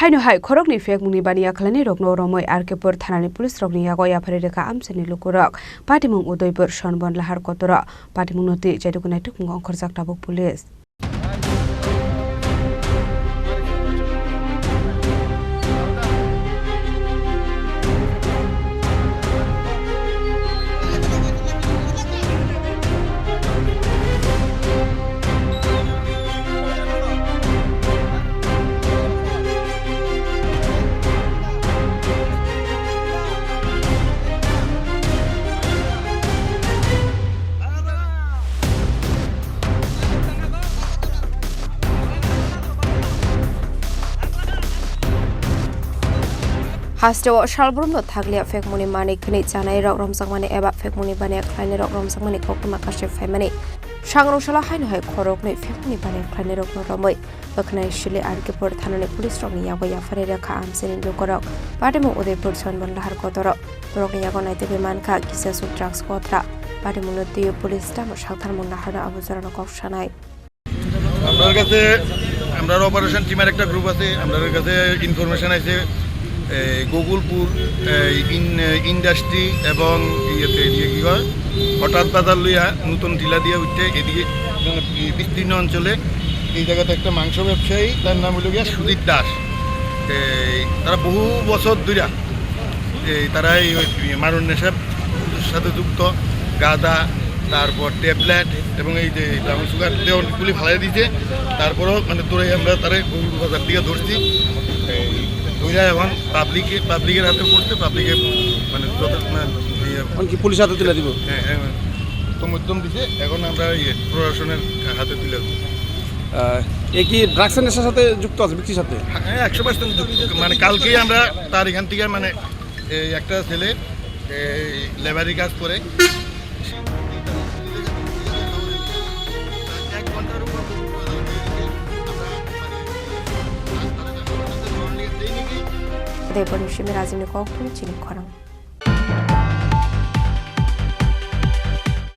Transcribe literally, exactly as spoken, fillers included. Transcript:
Haino hai khoroknwi phekmungni baniya khlainairokno romwi R K Pur thanani police rokni yago yapharwi rwkha amchaini lukurok. Patimung Udaipur, Sonbon, Lahar Kotoro. Patimungno twi chaitoknai tukmung ongkhorjak tabuk police. Hasteo salbrumno thakliya phekmungni manwi khwnwi chanairok romjakmani eba phekmungni baniya khlainairok romjakmani koktwma kaisa phaimani. Sangrong salo haino hai khoroknwi phekmungni baniya khlainairokno romwi bwkhanai sili R K Pur thanani police rokni yago yapharwi rwkha amchaini lukurok. Patimung Udaipur, Sonbon, Lahar Kotoro. Borokni yago naitugwi mankha kisa suk drugs kotra. Patimungno twiwi police tamo saktharmung naharno abo jorano kok sanai. আমরার কাছে, আমরার অপারেশন টিমের একটা গ্রুপ আছে, আমরার কাছে ইনফরমেশন আছে, এই, গোকুলপুর, এই, ইন-, ইন্ডাস্ট্রি এবং ইয়েতে, ইয়ে কি কয়, হঠাৎ বাজার লইয়া নতুন টিলা দিয়ে উঠতে এদিকে, মানে, বি-, বিস্তীর্ণ অঞ্চলে এই জায়গাতে একটা মাংস ব্যবসায়ী, তার নাম হইল গিয়া সুজিত দাস। এই, তারা বহু বছর ধইরা এই, তারা এই ওই মারণ নেশার সাথে যুক্ত, গাঁজা, তারপর ট্যাবলেট এবং এই যে ব্রাউন সুগার দিয়ে অনেকগুলি ফালাই দিছে। তারপরেও মানে তোরাই আমরা তারে গরুর বাজার থেকে ধরছি। এই ধইরা এখন পাবলিকে, পাবলিকের হাতে পড়ছে, পাবলিকে মানে যত, মানে, ইয়ে, এখন কি পুলিশ হাতে তুলে দিব? হ্যাঁ, হ্যাঁ, তো মধ্যম দিছে, এখন আমরা ইয়ে প্রশাসনের হাতে তুলে দেবো। আহ, এ কি ড্রাগসের নেশার সাথে যুক্ত আছে ব্যক্তির সাথে? হ্যাঁ, একশো পার্সেন্ট যুক্ত। মানে কালকেই আমরা তার এখান থেকে মানে এই একটা ছেলে এই লেবারি কাজ করে। Deboni simi rajini kok twi chini khorang.